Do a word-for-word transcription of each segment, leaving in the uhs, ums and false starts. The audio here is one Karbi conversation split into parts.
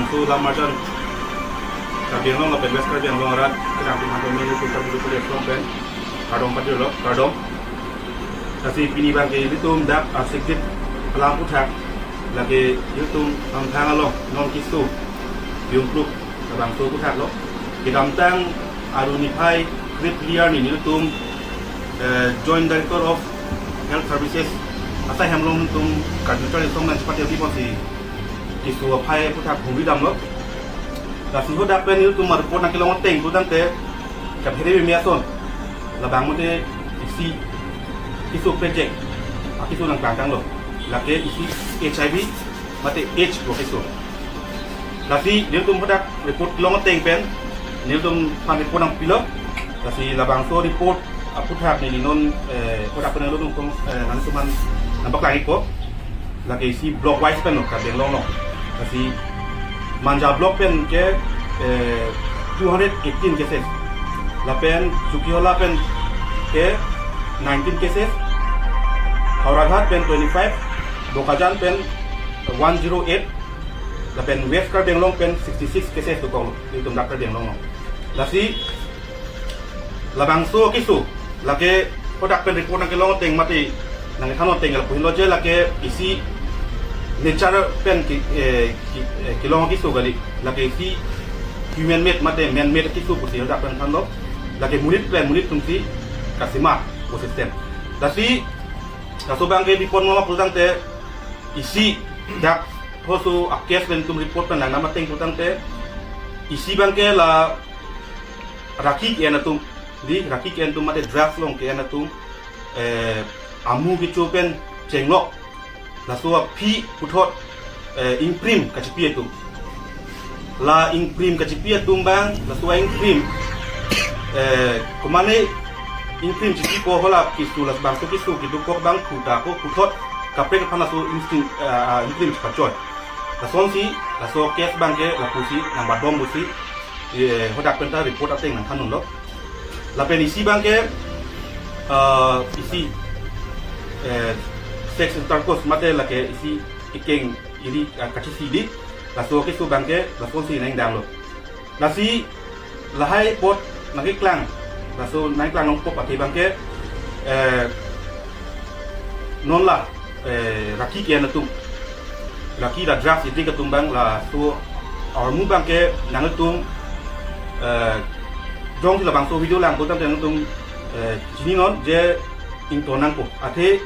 Laso lamarjan Karbi Anglong lapen West Karbi Anglong arat kelang tum hanto menu tum Karbi Anglong pen kardom patirlo, kardom. Lasi pini abangke ilitum dak asikdip alam aphuthak, lake ilitum Amphang along non keso Yungpruk labangso aphuthak lo. Kedamtang Aru niphai krepli arni nelitum, eh, Joint Director of Health Services asai hem along nelitum Karbi Charli Asong Men's Party abiponsi keso aphai aphuthak humri damlo. Lasi hadak pen nelitum report nangkelong ateng pulotangte kaphere meme ason labang mate isi keso project akeso nangklangtanglo. Lake isi H I V mate AIDS pu keso. Lasi nelitum hadak report kelong ateng pen nelitum aphan report nangpilo. Lasi labangso report aphuthak neli non, eh, hadak pen nelitum, eh, nangtum aphan nangpaklang-ikpo. Lake isi block wise pen lo Karbi Anglong along. Lasi Manja block pen ke, eh, two hundred eighteen cases. Lapen Chokihola pen ke nineteen cases. Howraghat pen twenty-five, Bokajan pen one zero eight, lapen West Karbi Anglong pen sixty-six cases dokok lo, ilitum dak Karbi Anglong along. Lasi labangso keso, lake hadak pen report nangkelong ateng mate nangkethan ateng lapu henlo je lake isi nature pen ke, eh, ke, eh, kelong keso kali, lake isi human made mate man made keso pusi hadak pen thanlo. Lake monit pen monit atumsi kasima pu system. Lasi laso abangke bipon ma pulotangte isi dak halaso a-case pen nelitum report pen langdam ateng pulotangte isi abangke la raki ke-en atum, di raki ke-en atum mate drugs along ke-en atum, eh, amu kecho pen chenglok, laso aphi puthot, eh, ingprim kachipi atum. La ingprim kachipi atum abang, laso ingprim, eh, komane ingprim chipipo, hala keso labangso keso kedokok abang phuta ko puthot kaprek aphan laso ingprim, eh, ingprim chipachoi. Lasonsi laso case abangke lapusi nangbat bom pusi, eh, hadak pen ta report ateng nangthan unlo. Lapen isi abangke, eh, isi, eh, sex intercourse mate lake isi kekeng iri, eh, kachisi di, laso keso abangke lasonsi nangdanglo. Lasi lahai apot nangkeklang, laso nangkeklang nangkok athe abangke, eh, non la, eh, raki ke-en atum, raki la drugs addict atum abang, laso ahormu abangke nangtum, eh, jongsi labangso video lang pulotangte nangtum, eh, chininon je ington nangpo. Athe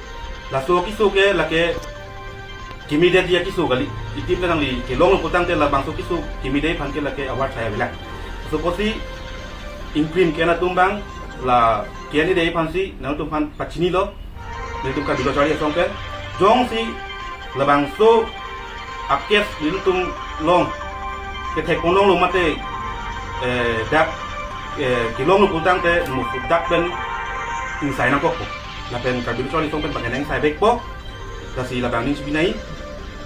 laso keso ke lake kemedetji akeso kali. Itum le nangli kelonglo pulotangte labangso keso kemedetji aphan ke lake awar saya bilang. Laso apotsi ingprim ke-en atum abang, la ke-en-edetji aphansi nangtum aphan pachinilo, nelitum Karbi Lo Charli Asong pen. Jongsi labangso a-case nelitum along kethek ponlonglo mate, eh, dak, eh, kelonglo pulotangte mus dak pen ingsai nangkokpo. Lapen Karbi Lo Charli Asong pen pakenang sai bekpo. Lasi labang ning chibinai.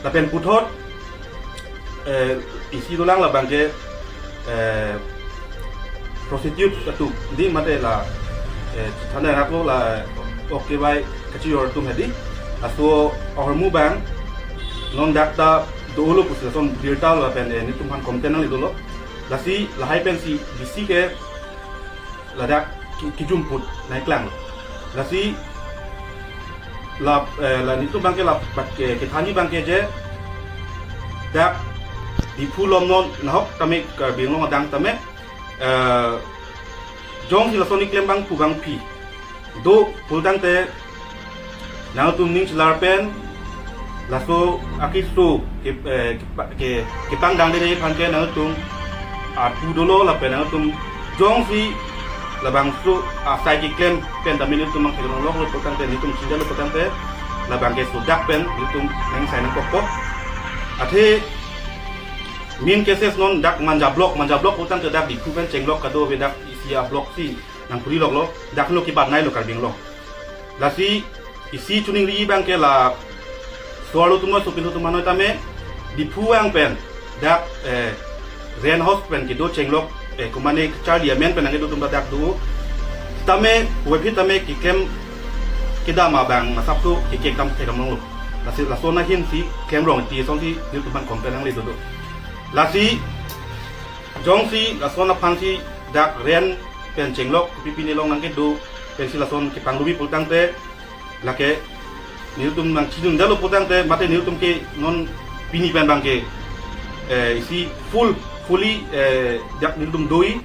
Lapen puthot, eh, isi dolang labangke, eh, prostitute atum di mate la, eh, thana raklo la, ok bai kachijor atum hedi. Laso ahormu abang non dak ta dolo pusi lason birta lapen, eh, nelitum aphan complain nangli dolo. Lasi lahai pensi bisi ke ladak ke-, kejumput nangklang. Lasi la, eh, la nelitum abangke la bat ke, kethanji abangke je dak Diphu along non nahok tame Karbi Anglong adang tame, eh, jongsi lason keklem abang pu abang phi do pulotangte nangtum ning chelar pen laso akeso ke, eh, kepa-, ke, kepangdangdetji aphan ke nangtum atu dolo lapen nangtum jongsi labangso asai keklem pen tame nelitum nangkelongloklo pulotangte, nelitum chinidetlo pulotangte labangke sodak pen nelitum nangsai nangkokpo. Athe main cases non dak Manja block, Manja block pulotangte dak Diphu pen chenglok kadokave dak isi a-block si nangphuriloklo, dak lo kebat nailo Karbi Anglong. Lasi isi choningri abangke laso arlo atum noi, sopinso atum noi tame Diphu vang pen dak, eh, rent house pen kedo chenglok, eh, komane kacharli amen pen nangkedo atum dak do. Tame wephi tame keklem kedam abang masap tu kekek dam thekdam longlo. Lasi lason ahin si klem rong ti asonsi nelitum aphan complain nangle dodo. Lasi jongsi lason aphansi dak rent pen chenglok pipini along nangkedo pensi lason kepanglubi pulotangte, lake nelitum nangchidun jalo pulotangte, mate nelitum ke non pini pen abangke, eh, isi full, fully, eh, dak nelitum doi,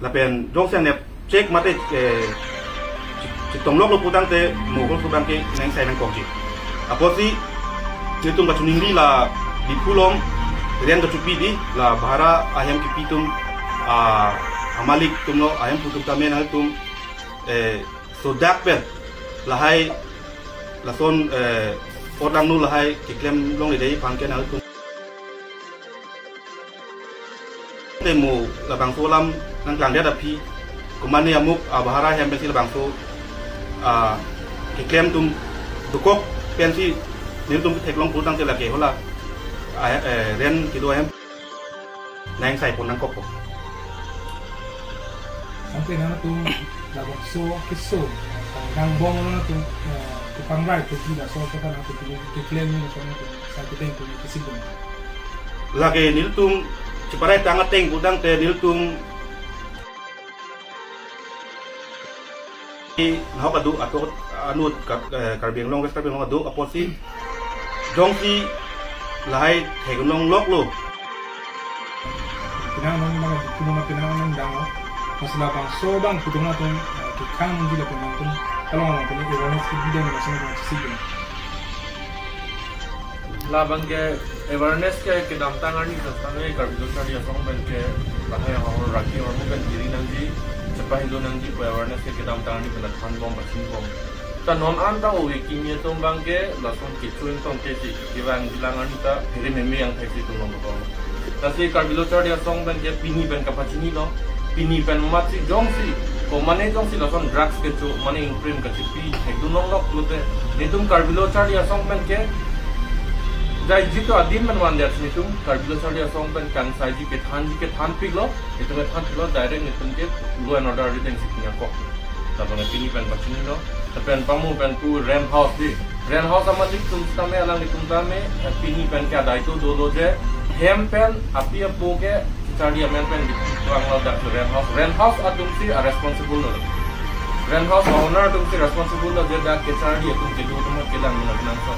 lapen jongsi nep check mate, eh, chi-, chitongloklo pulotangte mo hol abangke nengsai nangkokji. Apotsi nelitum kachiningri la Diphu along rent kachopi di, la bhara ahem kipi atum, ah, amalik atumlo, ahem pu atum tame nangtum, eh, sodak pen lahai lason, eh, ot langno lahai keklem longle dei abangke nangtum. Te mo labangso alam nangklangdet aphi, komane amuk abhara ahem pensi labangso, ah, keklem atum dokok pensi nelitum theklong pulotangte lake hala, ah, eh, rent kedo ahem nengsai pon nangkokpo. Sampai nangtum labangso keso, nangbong nangtum, eh, kepangrai pegi laso kata nangtum pini keklem ni laso nangtum sai kedeng pini kesidung. Lake nelitum cheparai tang ateng pulotangte nelitum nahok adu ato anut Kar-, eh, Karbi Anglong, West Karbi Anglong adu apotsi jongsi lahai theklongloklo. Pinang nong bang, pinang nong dang, mas labangso abang pudung atum, eh, kekhang di lapen nangtum, kalau nangtum awareness kebidang lason nangtum sisi. Labangke awareness ke kedamtang arni sastame Karbi Lo Charli Asong penke lahai ahor raki ahormu pen kiri nangji, chepahilo nangji pu awareness ke kedamtang arni pen thanbom pachinbom. Ta non anta ove kimi atum abangke lason kechoin tongte si kevangji lang arni ta phere meme yang thek si atum long bom. Lasi Karbi Lo Charli Asong penke pini pen kapachinilo, pini pen matsi jongsi, komane jongsi lason drugs kecho, mane ingprim kachipi thekdun longlok pulote, netum Karbi Lo Charli Asong penke, jai jito adim pen vandet netum Karbi Lo Charli Asong pen kangsaiji kethanji kethanpiklo, netum kethanpiklo, direct netum ke law and order arideng si pini akok. Labang pini pen pachinilo, lapen pamu pen pu rent house di. Rent house amalik atum tame, alanglitum tame, eh, pini pen ke adai to dolo je, hem pen api apo ke kecharli amen pen di vanglo dak rent house. Rent house atum si a responsible lo. Rent house owner atum si responsible lo je dak kecharli atum kedo atum kelang nang nang so.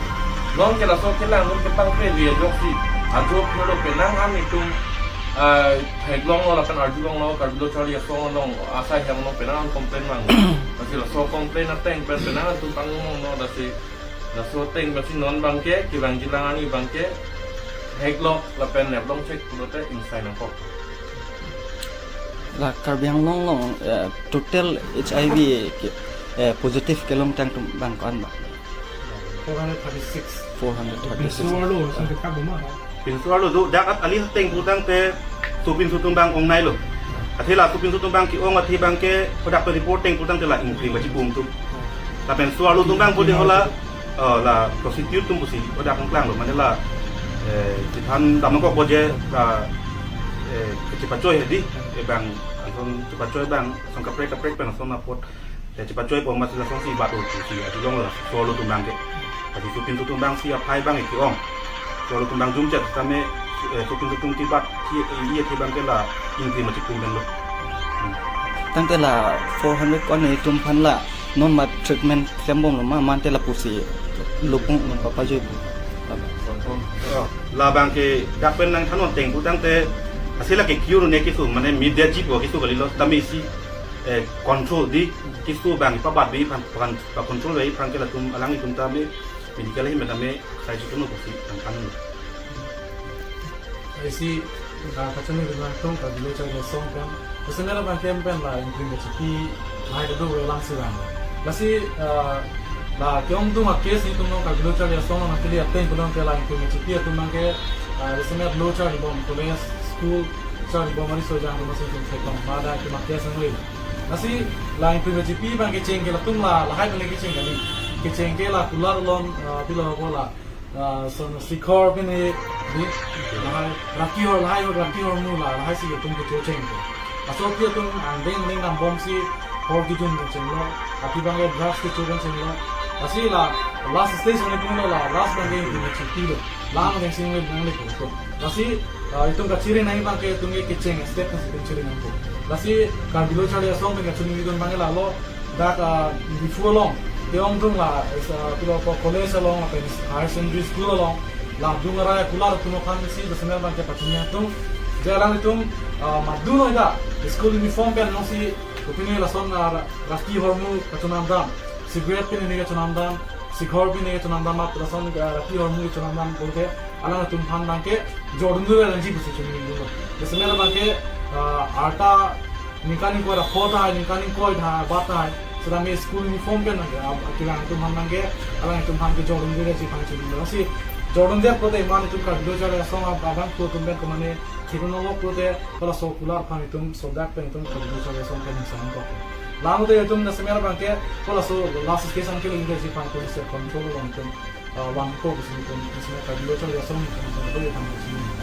Non ke laso kelang non kepangkre dia joksi. Ajo phelo penang an itum, eh, theklonglo lapen arjulonglo Karbi Lo Charli Asong along asai hem along penang an complain mang. Lasi laso complain ateng pen penang an atum pangmong no lasi laso ateng pensi non abangke kevangji lang arni abangke theklok lapen neplong chek pulote ingsai nangkok. La Karbi Anglong along, eh, total H I V ke, eh, positive kelongtang atum abang ko-an ba? Four hundred thirty-six. Four hundred thirty-six. Pinso arlo, sangke kabo ma? Pinso arlo do, dak at ali ateng pulotangte sopinso atum abang ongnailo. Athe la sopinso atum abang ke-ong athe abangke hadak pen report ateng pulotangte la ingprim baji bum atum. Lapen so arlo atum abang pute hala, eh, la prostitute atum pusi hadak nangklanglo, mane la, eh, chethan dam nangkokpo je la, eh, kechepachoi hedi, eh, abang, anson chepachoi abang, son kaprek kaprek pen son apot. Ya, chepachoi po masi lasonsi bat-o pusi, arjulonglo so arlo atum abangke. Lasi sopinso atum abang si aphai abang ke-ong. So arlo atum abang jumchet tame, eh, sopinso atum kebat, si, eh, iya ke abangke la ingprim baji bum pen lo. Hmm. Tangte la four hundred ko-an atum aphan la non mat treatment klembomlo ma, mate lapusi lupung non papajoi. Oh, labangke dak pen nangthan ateng pulotangte, lasi lake cure ne keso, mane media ji po keso kalilo, tame isi, eh, control di keso abang pabat bi aphan, aphan, pa-control bi aphan ke latum alanglitum tame medical ahin tame sai chikunu pusi nangthanlo. Isi, ah, kachiningri nangtum Karbi Lo Charli Asong pen. Personal abangke pen la ingprim kachipi lahai kedo avelang si vang. Lasi, ah, la ke-ongdung a-case netum along Karbi Lo Charli Asong along nangkele ateng pulotangte la ingprim kachipi atum abangke, ah, resemet lo charlibom, college, school charlibom, ari sojang atum ason atum theklong, ma dak atum a-case nangli. Lasi la ingprim kachipi abang kecheng ke latum la, lahai pen le kecheng kali. Kecheng ke la kular along, ah, pilo ko la, ah, son sikhor pine di, lahai, raki ahor, lahai ahor, raki ahormu la, lahai si atum kecho cheng ke. Laso api atum angdeng deng dambomsi hor kejun pen chenglo, api abangke drugs kecho pen chenglo, Lasi la last stage nangtum lo, la last abangke itum chiti lo. La abangke sing le nang le ko. Lasi, ah, itum kachiri nangji abangke itum ke kecheng step nangsi itum chiri nangpo. Lasi Karbi Lo Charli Asong pen kachinidun abangke lalo, dak, ah, Diphu along, Teong Dung la, ah, pulo ko college along, lapen higher secondary school along, la dung arai akular atum aphansi jasemet abangke pachini atum. Je alanglitum, ah, madu noi da, school uniform pen nangsi, kopine lason, ah, ra-, rati ahormu kachonam dam, cigarette pine ne kachonam dam, sikhor pine kachonam dam, mat lason, ah, rati ahormu kachonam dam pulote, alangtum aphan abangke jordun dure nangji pusi chinidun lo. Jasemet abangke, ah, arta ningkan ingkoi ra pho tahai, ningkan ingkoi tahai, bat tahai, seta me school uniform pen abangke, ah, kelang atum aphan abangke, alangtum aphan ke jordun dure ji aphan chinidun lo. Lasi jordun det pulote iman itum Karbi Lo Charli Asong abang atum pen komane thirun lo pulote, halaso akular aphan itum sodak pen itum Karbi Lo Charli Asong pen ingsam ko. Lamu te itum jasemet abangke, halaso last stage an kelong ji aphan itum se control along itum, ah, vangpo pusi itum, jasemet Karbi Lo Charli Asong itum, itum, itum, itum.